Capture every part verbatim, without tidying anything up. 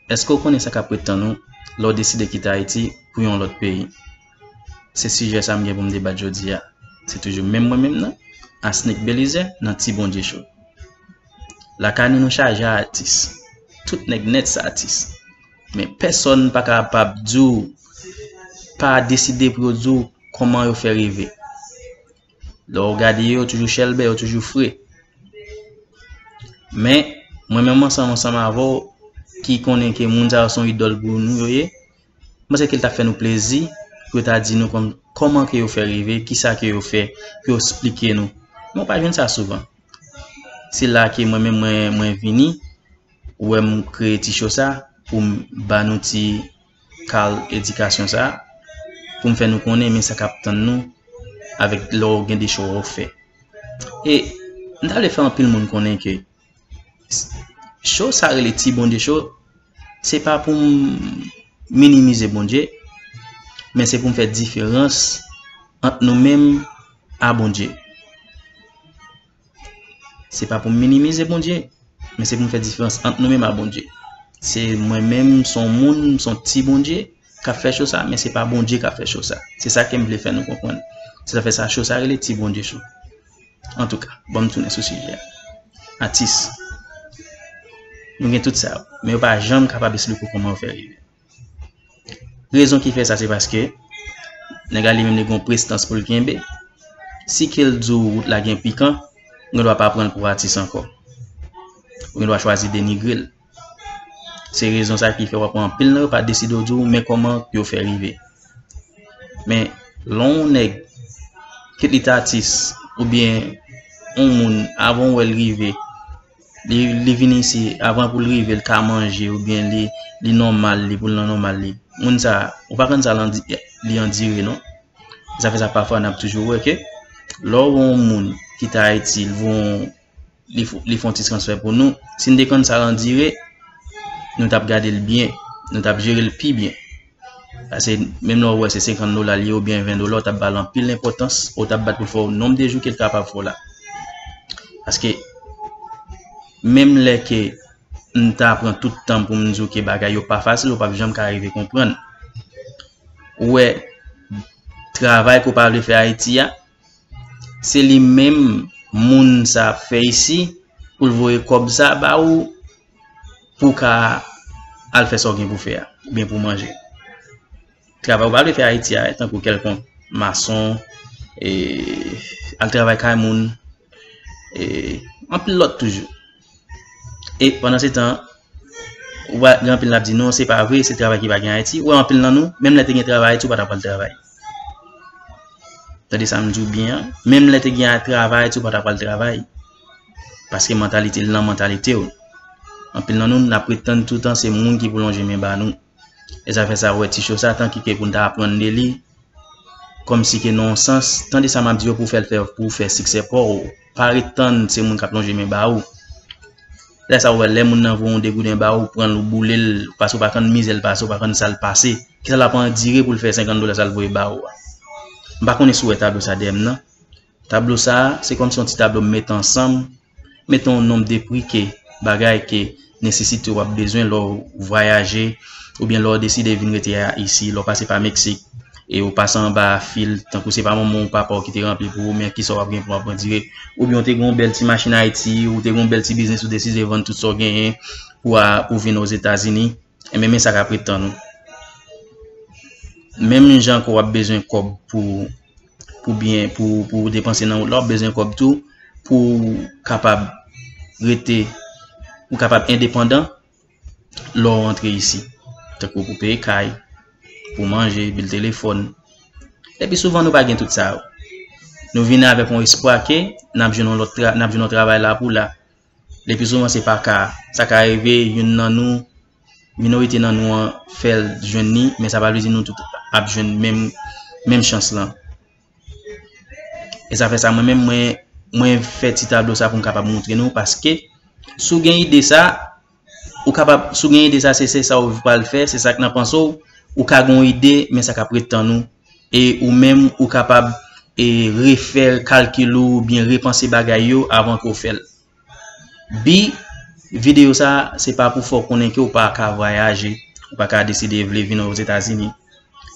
Èske w konnen sa k ap ret tann ou lè w deside kite Ayiti pou yon lòt peyi? Se sijè sa m gen pou m debat jodi a. Se toujou menm mwen menm nan, Asnick Belizaire, nan Ti Bondye Show. Lakay nou, nou chaje a atis. Tout nèg nèt se atis. Men pèsonn pa kapab di w, pa deside pou yo di w kòman yo fè rive. Lè w gade yo, yo toujou chèlbè, yo toujou fre. Men, mwen menm ansanm, ansanm avè w, ki konnen ke moun sa yo se yon idòl pou nou yo ye, m panse ke l t ap fè nou plezi pou yo ta di nou kòm, kòman ke yo fè rive, kisa ke yo fè, pou yo esplike nou. Men w pa jwenn sa souvan. Se la ke mwen menm mwen, mwen vini, ou wè m kreye ti show sa pou m ba nou ti kal edikasyon sa, pou m fè nou konnen men sa k ap tann nou avèk lè w gen de show w fè. E m ta vle fè anpil moun konnen ke show sa rele Ti Bondye Show, se pa pou m minimize Bondye, men se pou m fè diferans ant nou menm a Bondye. Se pa pou m minimize Bondye, men se pou m fè diferans ant nou menm a Bondye. Se mwen menm, m se yon moun, m se yon ti Bondye k ap fè show sa, men se pa Bondye k ap fè show sa. Se sa ke m vle fè nou konprann. Se sa fè sa show sa rele Ti Bondye Show. Antouka, ban m tounen sou sijè a. Atis, nou gen tout sa yo, men yo pa janm kapab esplike w kòman yo fè rive. Rezon ki fè sa, se paske nèg la li menm li gen yon prestans pou l kenbe. Si ke l di w wout la gen pikan, ou gen dwa pa pran l pou atis ankò. Ou gen dwa chwazi denigre l. Se rezon sa ki fè w ap wè anpil nan yo pa deside w di w men kòman yo fè rive. Men lè yon nèg, kit li t atis oubyen yon moun, avan w wè l rive, li, li vin isi, avan pou l rive, l ka manje oubyen li, li nòmal li, pou l nan nòmal li. Moun sa, ou pa konn sa l andi-, li andire non. Sa fè sa pafwa n ap toujou wè ke lè w wè yon moun kite Ayiti, l voye yon, li fo-, li fè yon ti transfè pou nou. Si n te konn sa l andire, nou t ap gade l byen, nou t ap jere l pi byen. Paske menm lè w wè se senkant dola l ye oubyen ven dola, w t ap ba l anpil enpòtans, ou t ap bat pou l fè w nonb de jou ke l kapab fè w la. Paske menm lè ke m ta pran tout tan m pou m di w ke bagay yo pa fasil, ou p ap janm ka rive konprann. Ou wè, travay ke w pa vle fè Ayiti a, se li menm moun sa ap fè isi pou l voye kòb sa ba ou pou w ka al fè sa w gen pou fè a, oubyen pou w manje. Travay ou pa vle fè Ayiti a, tankou kèlkonk mason, e, al travay kay moun, e, anpil lòt toujou. E pandan se tan, ou wè gen anpil n ap di non, se pa vre, se travay ki pa gen Ayiti. Ou wè anpil nan nou, menm lè te gen travay Ayiti, ou pa t ap al travay. Tande sa m di w byen an, menm lè te gen travay Ayiti, ou pa t ap al travay. Paske mantalite l nan mantalite w. Anpil nan nou, n ap pretann toutan se moun ki pou lonje men ba nou. E sa fè sa, ou wè ti show sa, tanki ke pou n ta aprann de li, kòmsi ke nan yon sans, tande sa m ap di yo pou w fè l fè, pou w fè siksè pa w. Pa ret tann se moun k ap lonje men ba ou. Lè sa ou wè, lè moun nan voye yon degouden ba ou, pran l, ou boule l, paske ou pa konn mizè l pase, ou pa konn sa l pase. Kisa l ap andire pou l fè senkant dola sa l voye ba ou a? M pa konnen si w wè tablo sa dèyè m nan. Tablo sa a, se kòmsi yon ti tablo m mete ansanm, mete yon nonb de pri ke, bagay ke, nesesite w ap bezwen lè w vwayaje, oubyen lè w deside vin rete a, isi, lè w pase pa Meksik, e ou pase anba fil, tankou se pa manman w ou papa w ki te ranpli pou ou, men kisa w ap gen pou w ap andire, oubyen w te gen yon bèl ti machin Ayiti, ou te gen yon bèl ti biznis, ou deside vann tout sa w genyen pou a, pou vin Ozetazini, enben, men sa k ap ret tann ou. Menm jan ke w ap bezwen kòb pou, pou byen, pou, pou depanse nan wout la, w ap bezwen kòb tou pou w kapab rete, pou w kapab endepandan lè w rantre isi. Tankou pou peye kay, pou manje, bil telefòn. Epi souvan nou pa gen tout sa yo. Nou vini avèk yon espwa ke n ap jwenn yon lòt tra-, n ap jwenn yon travay la pou la. Le pi souvan se pa ka a. Sa ka rive youn nan nou, minorite nan nou an fè l jwenn li, men sa pa vle di nou tout ap jwenn menm, menm chans lan. E sa fè sa, mwen menm, mwen, mwen fè ti tablo sa pou m kapab montre nou, paske si w gen ide sa, ou kapab, si w gen ide sa, se, se sa w pral fè, se sa k nan panse w, ou ka gen yon ide, men sa k ap ret tann ou. E ou menm, ou kapab, e, refè kalkil ou, oubyen repanse bagay yo avan ke w fè l. Bi, Videyo sa, se pa pou fè w konnen ke w pa ka vwayaje, ou pa ka deside vle vin Ozetazini.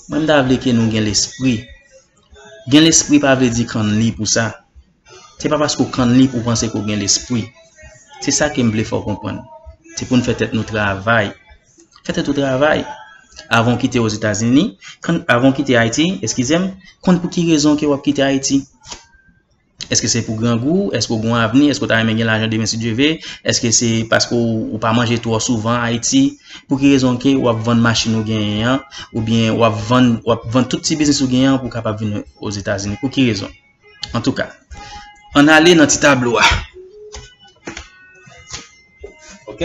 Mwen, m ta vle ke nou gen lespri. Gen lespri pa vle di konn li pou sa. Se pa paske w konn li pou w panse ke w gen lespri. Se sa ke m vle fè w konprann. Se pou n fè tèt nou travay. Fè tèt ou travay. Avan w kite Ozetazini, konn, avan w kite Ayiti, eskize m, konn pou ki rezon ke w ap kite Ayiti. Èske se pou grangou? Èske w gen yon avni? Èske w ta renmen gen lajan demen si Dye ve? Èske se paske w, ou pa manje twò souvan Ayiti? Pou ki rezon ke w ap vann machin ou genyen an? Oubyen w ap vann, w ap vann tout ti biznis ou genyen an pou w kapab vin Ozetazini? Pou ki rezon? Antouka, ann ale nan ti tablo a. Ok?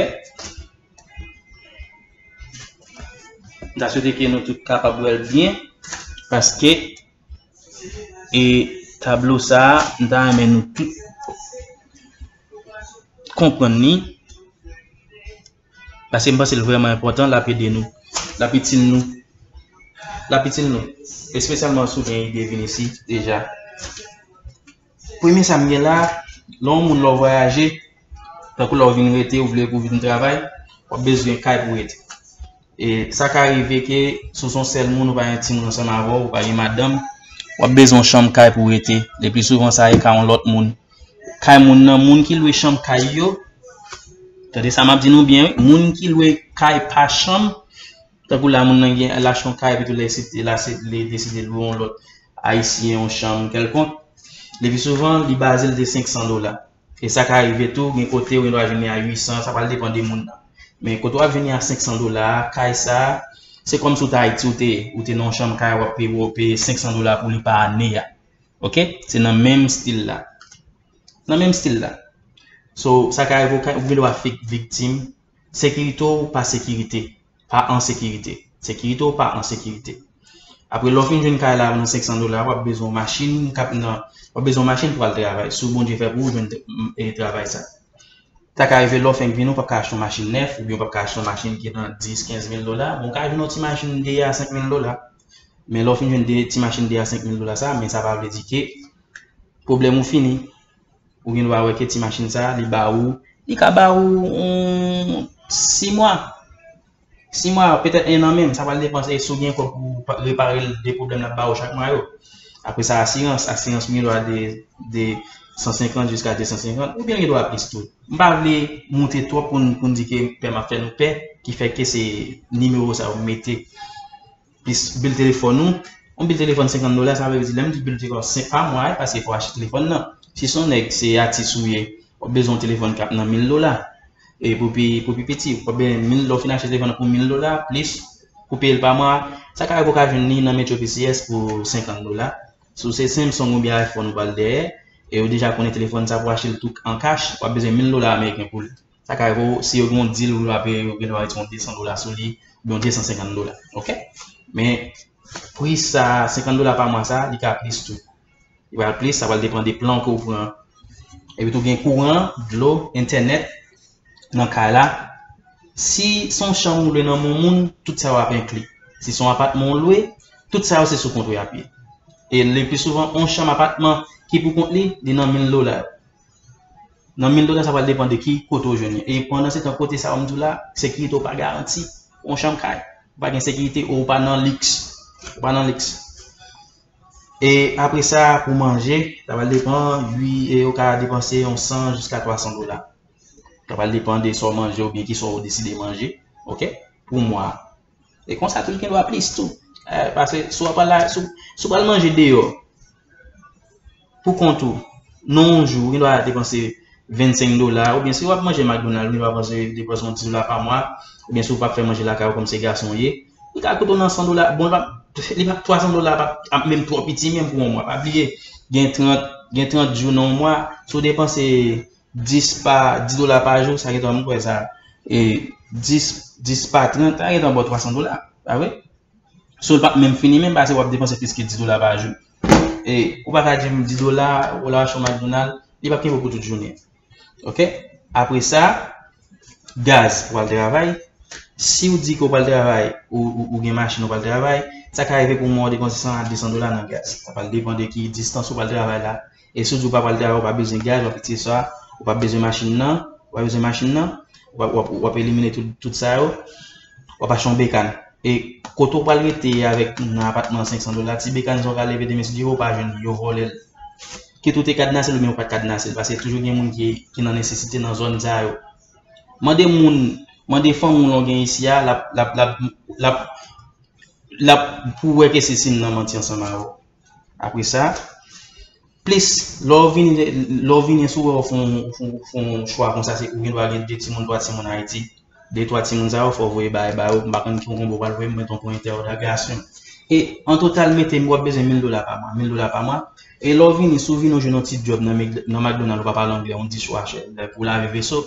M ta swete ke nou tout kapab wè l byen, paske e tablo sa a, m ta renmen nou tout konprann li. Paske m panse l vrèman enpòtan, l ap ede nou. L ap itil nou. L ap itil nou. Espesyalman si w gen ide vin isit deja. Premye sa m gen la, lè yon moun lè w vwayaje, tankou lè w vin rete, ou vle pou w vin travay, w ap bezwen kay pou w rete. E sa ka rive ke si w se yon sèl moun, ou pa gen timoun ansanm avè w, ou pa gen madanm, w ap bezwen yon chanm kay pou w rete. Leplisouvan sa e ka yon lòt moun. Kay moun nan, moun ki lwe chanm kay yo, tande sa m ap di nou byen wi, moun ki lwe kay pa chanm, tankou la moun nan gen, l achte yon kay epi tou lè li deside lwe yon lòt ayisyen yon chanm kèlkonk, leplisouvan li baze l de senk san dola. E sa ka rive tou, gen kote ou gen dwa jwenn li a uit san, sa pral depann de moun nan. Men kote w ap jwenn li a senk san dola a, kay sa a, se kòmsi w t Ayiti, ou te, ou te nan yon chanm kay, w ap peye, w ap peye senk san dola pou li pa ane a. Ok? Se nan menm stil la. Nan menm stil la. So, sa ka rive, ou ka, ou gen dwa fik-, viktim sekirite ou pa sekirite. Pa an sekirite. Sekirite ou pa an sekirite. Apre, lè w fin jwenn kay la nan senk san dola, w ap bezwen yon machin k ap nan, w ap bezwen yon machin pou al travay. Si Bondye fè pou ou jwenn t-, m, e, travay sa. Sa ka rive lè w fenk vin, ou p ap ka achte yon machin nèf, oubyen w p ap ka achte yon machin ki nan dis, kenz mil dola. Men w ka jwenn yon ti machin de a senk mil dola. Men lè w fin jwenn de, ti machin de a senk mil dola sa, men sa pa vle di ke pwoblèm ou fini. Ou gen dwa wè ke ti machin sa, li ba ou, li ka ba ou yon sis mwa. Sis mwa, petèt en an menm, sa pral depann si w gen kòb pou pa-, repare l de pwoblèm l ap ba ou chak mwa yo. Apre sa, asirans, asirans ou gen dwa de, de san senkant jiska de san senkant, oubyen l gen dwa plis tou. M pa vle moute twòp pou n, pou n di ke pè m ap fè nou pè, ki fè ke se nimewo sa yo m mete. Plis bil telefòn ou. Yon bil telefòn senkant dola, sa vle di, lè m di bil telefòn, se pa mwa, paske fò w achte telefòn nan. Si se yon nèg, se atis ou ye, w ap bezwen yon telefòn k ap nan mil dola. E pou pi, pou pi piti, w ap bezwen mil, lè w fin achte telefòn nan pou mil dola, plis, pou peye l pa mwa, sa ka rive w ka jwenn li nan Metro P C S pou senkant dola. Si w se Samsung oubyen iPhone ou pral dèyè, e ou deja konnen telefòn sa pou achte l tou an kach, w ap bezwen mil dola ameriken pou l. Sa ka rive w, si yo gen yon deal, ou dwe peye, yo gen dwa retire yon de san dola sou li, oubyen yon de san senkant dola. Ok? Men, pri sa, senkant dola pa mwa sa, li ka plis tou. Li pral plis, sa pral depann de plan ke w pran. Epi tou gen kouran, dlo, entènèt nan kay la. Si se yon chanm ou lwe nan men yon moun, tout sa yo ap enkli. Si se yon apatman ou lwe, tout sa yo se sou kont ou y ap ye. E le pli souvan, yon chanm apatman ki pou kont li, li nan mil dola. Nan mil dola, sa pral depann de ki kote w jwenn li. E pandan se tan, kote sa yo m di w la, sekirite w pa garanti. Yon chanm kay, ou pa gen sekirite, ou pa nan liks. Ou pa nan liks. E apre sa, pou manje, sa pral depann, wi, e ou ka depanse yon san jiska twa san dola. Sa pral depann de sa w manje oubyen ki sa w deside manje, ok, pou mwa a. E konsa tou, l gen dwa plis tou. Eh, paske si w ap al la, si w, si w pral manje deyò, pou kont ou, nan yon jou, ou gen dwa depanse vennsenk dola, oubyen si w ap manje McDonald, ou gen dwa panse, depanse yon dis dola pa mwa, oubyen si w p ap fè manje lakay ou kòm se gason w ye, li ka koute w nan san dola, bon, li p ap, li p ap twa san dola, p ap, ap menm twò piti menm pou yon mwa. Pa bliye, gen trant, gen trant jou nan yon mwa, si w depanse dis pa, dis dola pa jou, sa gentan, m kwè sa, e, dis, dis pa trant, sa gentan ba w twa san dola, pa vre? So, l p ap menm fini menm, paske w ap depanse plis ke dis dola pa jou. E, ou pa ka di m dis dola, ou la achte yon McDonald, li p ap kenbe w pou tout jounen. Ok? Apre sa, gaz pou al travay. Si w di ke w pral travay, ou, ou, ou gen machin, ou pral travay, sa ka rive pou mwa w depanse san a de san dola nan gaz. Sa pral depann de ki distans ou pral travay la. E si w di w pa pral travay, ou pa bezwen gaz, w ap itilize sa, ou pa bezwen machin nan, ou pa bezwen machin nan, w ap, w ap, w ap elimine tout, tout sa yo, w ap achte yon bekàn. E kote w pral rete avèk nan apatman senk san dola, ti bekàn sa w ka leve demen si Dye vle, ou pa jwenn li, yo vòlè l. Kit ou te kadnase l oubyen ou pa t kadnase l, paske toujou gen moun ki, ki nan nesesite nan zòn sa yo. Mande moun, mande fanmi w lè w gen isi a, l ap, l ap, l ap, l ap, l ap pou wè ke se si m nan manti ansanm avè w. Apre sa, plis, lè w vini, lè w vini sou wè w fè yon, fè yon, fè yon chwa konsa, se ou gen dwa gen de timoun, twa timoun Ayiti. De twa timoun sa yo, fò w voye bagay ba yo. M pa konn ki konbo w pral voye, m mete yon entèwogasyon. E an total, mete, w ap bezwen mil dola pa mwa, mil dola pa mwa. E lè w vini, si w vini, w jwenn yon ti djòb nan Mc-, nan McDonald, ou pa pale anglè, yon dishwasher, pou lave veso.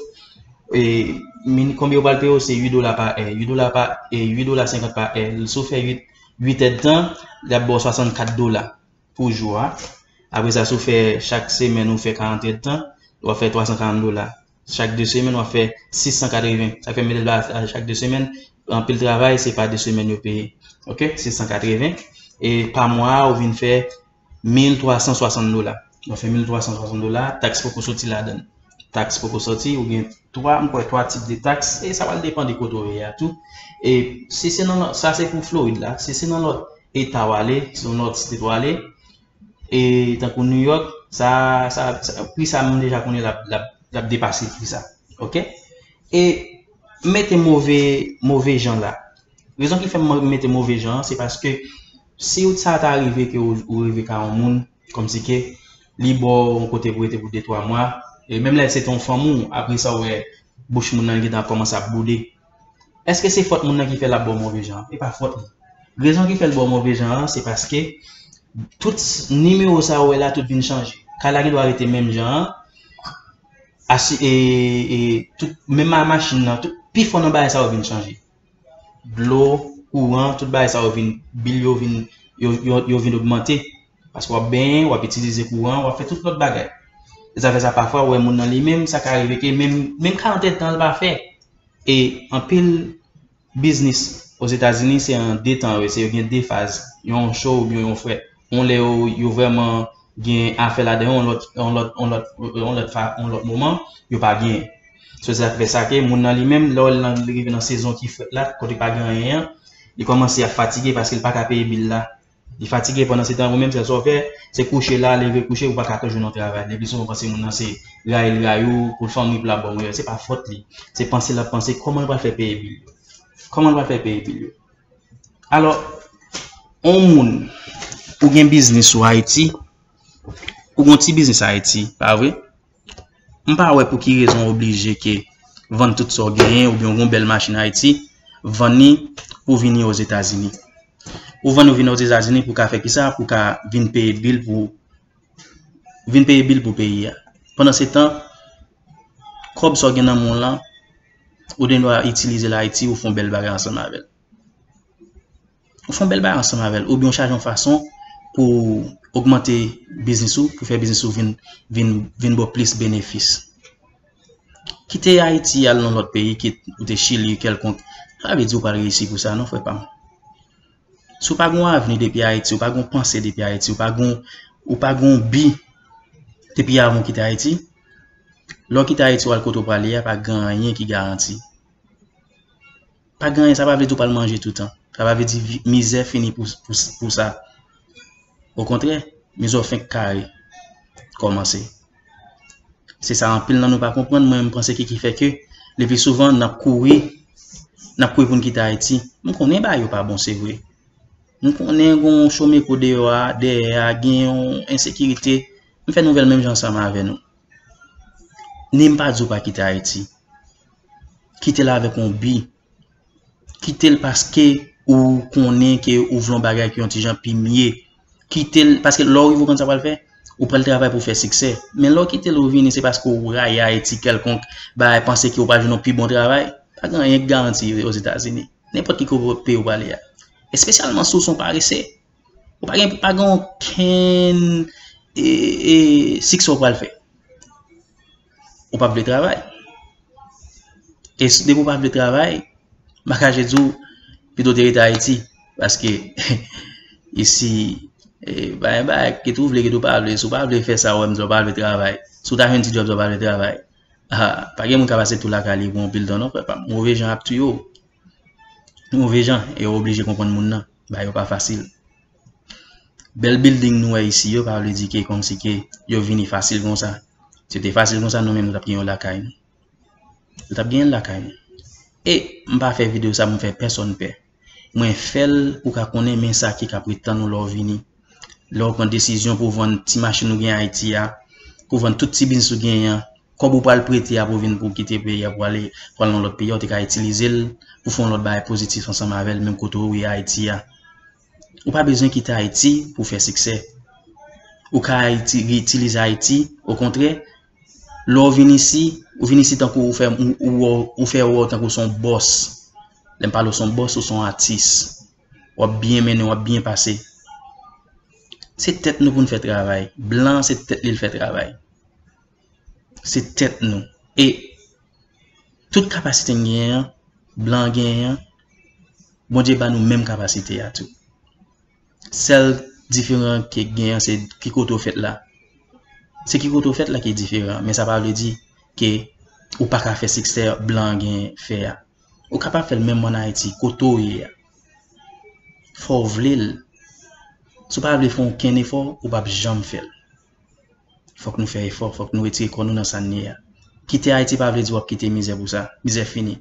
E, min-, konbyen yo pral peye w, se uit dola pa è, uit dola pa, e, uit dola senkant pa è. Si w fè uit, uit èdtan, y ap ba w swasannkat dola pou jou a. Apre sa, si w fè chak semèn, ou fè karant èdtan, w ap fè twa san karant dola. Chak de semèn, w ap fè sis san katreven. Sa fè m mete l ba, a, chak de semèn, anpil travay, se pa de semèn yo peye. Oke? Sis san katreven. E pa mwa, ou vin fè mil twa san swasant dola. Ou fè mil twa san swasant dola, taks poko soti ladan l. Taks poko soti, ou gen twa, m kwè, twa tip de taks, e sa pral depann de kote w ye a tou. E si se nan, sa se pou Florid la, si se nan lòt eta w ale, si se yon lòt state w ale, e tankou New York, sa, sa, sa, pri sa m deja konnen l ap, l ap, l ap depase pri sa. Oke? E m mete move, move jan la. Rezon ki fè m mete move jan an, se paske si ou sa ta rive ke ou, ou rive ka yon moun, kòmsi ke li ba w yon kote pou rete pou de twa mwa, e menm lè se te yon fanmi w, apre sa ou wè bouch moun nan gentan ap kòmanse ap boude. Èske se fòt moun nan ki fè l ap ba w move jan an? E pa fòt li. Rezon ki fè l ba w move jan an, se paske tout nimewo sa ou wè la, tout vin chanje. Kay la gen dwa rete menm jan an, asi-, e, e, tout, menm machin nan, tout, pifò nan bagay sa yo vin chanje. Dlo, kouran, tout bagay sa yo vin, bil yo vin, yo, yo, yo vin ogmante. Paske w ap benyen, w ap itilize kouran, w ap fè tout lòt bagay. E sa fè sa pafwa, ou wè moun nan li menm, sa ka rive ke menm, menm karant èdtan l pa fè. E anpil biznis Ozetazini, se an de tan yo ye, se yo gen de faz, yon cho oubyen yon frèt. Yon lè yo, yo vrèman gen afè ladan yo, yon lòt, yon lòt, yon lòt, yon lòt fa, yon lòt moman, yo pa genyen. So, se sa k fè sa ke moun nan li menm, lè w wè l nan, li rive nan sezon ki frèt la, kote pa gen anyen an, li kòmanse ap fatige paske l pa ka peye bil la. Li fatige pandan se tan, ou menm sèl sa w fè, se kouche la, leve kouche, ou pa ka jwenn yon travay. Lepi souvan panse moun nan se rayi l rayi w, pou l fanmi pou l ap ba w move. Se pa fòt li. Se panse l ap panse kòman l pral fè peye bil yo. Kòman l pral fè peye bil yo. Alò, yon moun, ou gen biznis ou Ayiti, ou gen yon ti biznis Ayiti, pa vre? M pa wè pou ki rezon w oblije ke vann tout sa w genyen, oubyen w gen yon bèl machin Ayiti, vann li pou w vini Ozetazini. Ou vann ou vini Ozetazini pou w ka fè kisa? Pou w ka vin peye bil pou, vin peye bil pou peyi a. Pandan se tan, kòb sa w gen nan men w lan, ou gen dwa itilize l Ayiti, ou fè yon bèl bagay ansanm avè l. Ou fè yon bèl bagay ansanm avè l, oubyen w chaje yon fason pou ogmante biznis ou, pou fè biznis ou vin, vin, vin ba w plis benefis. Kite Ayiti al nan lòt peyi, kit ou te Chili kèlkonk, sa vle di ou pral reyisi pou sa, non, frè pa m. Si w pa gen yon avni depi Ayiti, ou pa gen yon panse depi Ayiti, ou pa gen yon, ou pa gen yon bi depi avan w kite Ayiti, lè w kite Ayiti, w al kote w prale a, pa gen anyen ki garanti. Pa gen anyen, sa pa vle di w pral manje toutan. Sa pa vle di vi-, mizè fini pou, pou, pou sa. Okontrè, mizè w fenk kare kòmanse. Se sa anpil nan nou pa konprann, mwen menm panse ki, ki fè ke lepi souvan n ap kouri, n ap kouri pou n kite Ayiti. M konnen bagay yo pa bon, se vre. M konnen gen yon chomeko deyò a, dèyè a, gen yon ensekirite. M fè nouvèl menm jan ansanm avè nou. Ni m pa di w pa kite Ayiti. Kite l avèk yon bi. Kite l paske ou konnen ke ou vle yon bagay ki yon ti jan pi mye. Kite l, paske lè w rive ou konn sa w pral fè, ou pral travay pou w fè siksè. Men lè w kite l ou vini, se paske ou rayi Ayiti kèlkonk bagay, panse ke ou pral jwenn yon pi bon travay. Pa gen anyen ki garanti Ozetazini. Nenpòt ki kote peyi ou prale a. Espesyalman si w se yon parese. Ou pa gen, pa gen okenn, e, e, siksè ou pral fè. Ou p ap vle travay. E si, depi w pa vle travay, m pa kache di w, pito w te rete Ayiti. Paske, isi, e, pa gen bagay, kit ou vle, kit ou pa vle, si w pa vle fè sa, ou menm, si w pa vle travay. Si w ta jwenn ti djòb, si w pa vle travay. Ah, pa gen moun ka pase tou lakay li pou yon pil tan non, frè pa m. Move jan ap touye w. Move jan, e yo oblije konprann moun nan. Bagay yo pa fasil. Bèl building nou wè isi yo, pa vle di ke kòmsi ke yo vini fasil konsa. Si te fasil konsa, nou menm nou t ap gen yon lakay nou. Nou t ap gen yon lakay nou. E m pa fè videyo sa pou m fè pèsonn pè. Mwen fè l pou w ka konnen men sa ki k ap ret tann ou lè w vini. Lè w pran desizyon pou w vann ti machin ou gen Ayiti a, pou w vann tout ti biznis ou genyen an, kòb ou pral prete a pou w vin pou w kite peyi a pou w ale, pou w al nan lòt peyi a, ou te ka itilize l pou w fè yon lòt bagay pozitif ansanm avè l, menm kote w ye Ayiti a. Ou pa bezwen kite Ayiti pou w fè siksè. Ou ka Ayiti, itilize Ayiti, okontrè, lè w vin isi, ou vin isi tankou ou fè, ou, ou, ou fè wè w tankou w se yon bòs. Lè m pale w se yon bòs, ou se yon atis. W ap byen mennen, w ap byen pase. Se tèt nou pou n fè travay. Blan, se tèt li l fè travay. Se tèt nou. E tout kapasite n genyen an, blan an genyen an, Bondye ba nou menm kapasite a tou. Sèl diferan ke genyen an, se ki kote w fèt la. Se ki kote w fèt la ki diferan, men sa pa vle di ke ou pa ka fè siksè blan an gen fè a. Ou kapab fè l menm ann Ayiti, kote w ye a. Fò w vle l. Si w pa vle fè okenn efò, ou p ap janm fè l. Fòk nou fè efò, fòk nou retire kò nou nan sa n ye a. Kite Ayiti pa vle di w ap kite mizè pou sa. Mizè fini.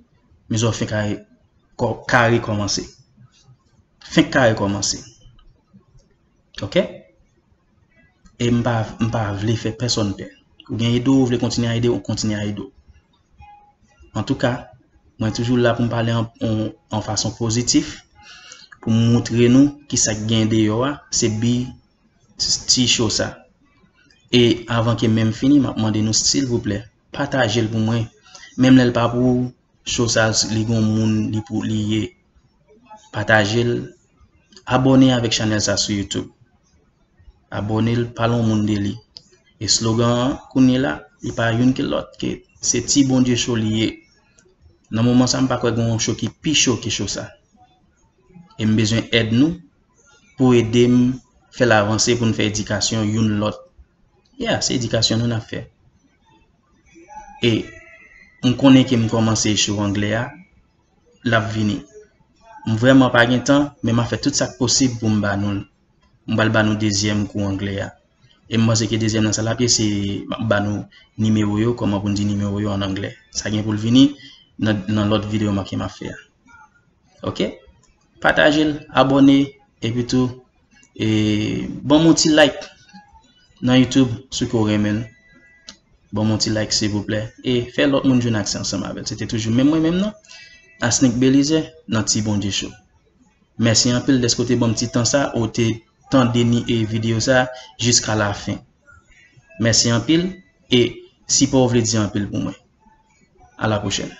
Mizè w fenk ka, ka rekòmanse. Fenk ka rekòmanse. Oke? E m pa, m pa vle fè pèsonn pè. Ou gen ede w, ou vle kontinye a ede w, kontinye a ede w. Antouka, mwen toujou la pou m pale an, an, an fason pozitif, pou m moutre nou kisa k gen deyò a, se bi ti show sa. E avan ke menm fini, m ap mande nou, silvouplè, pataje l pou mwen. Menm lè l pa pou ou, show sa, li gon moun li pou li ye. Pataje l, abòne avèk chanèl sa sou YouTube. Abòne l, pale yon moun de li. E slogan an, kounye la, li pa youn ke lòt, ke se Ti Bondye Show li ye. Nan moman sa, m pa kwè gen yon show ki pi cho ke show sa. E m bezwen èd nou pou ede m fè l avanse, pou n fè edikasyon youn lòt. Yeah, se edikasyon nou n ap fè. E m konnen ke m kòmanse show anglè a, l ap vini. M vrèman pa gen tan, men m ap fè tout sa k posib pou m ba nou l. M pral ba nou dezyèm kou anglè a. E m panse ke dezyèm nan sa l ap ye, se m ap ba nou nimewo yo, kòman pou n di nimewo yo ann anglè. Sa gen pou l vini nan, nan lòt videyo m ap, ke m ap fè a. Oke? Pataje l, abòne, epi tou, e, ban m yon ti like nan YouTube, si w renmen l. Ban m yon ti like, silvouplè. E fè lòt moun jwenn aksè ansanm avè l. Se te toujou menm mwen menm nan, Asnick Belizaire, nan Ti Bondye Show. Mèsi anpil dèske w te ban m ti tan sa, ou te tande ni, e, videyo sa jiska lafen. Mèsi anpil, e sipò w vle di anpil pou mwen. A la pwochèn.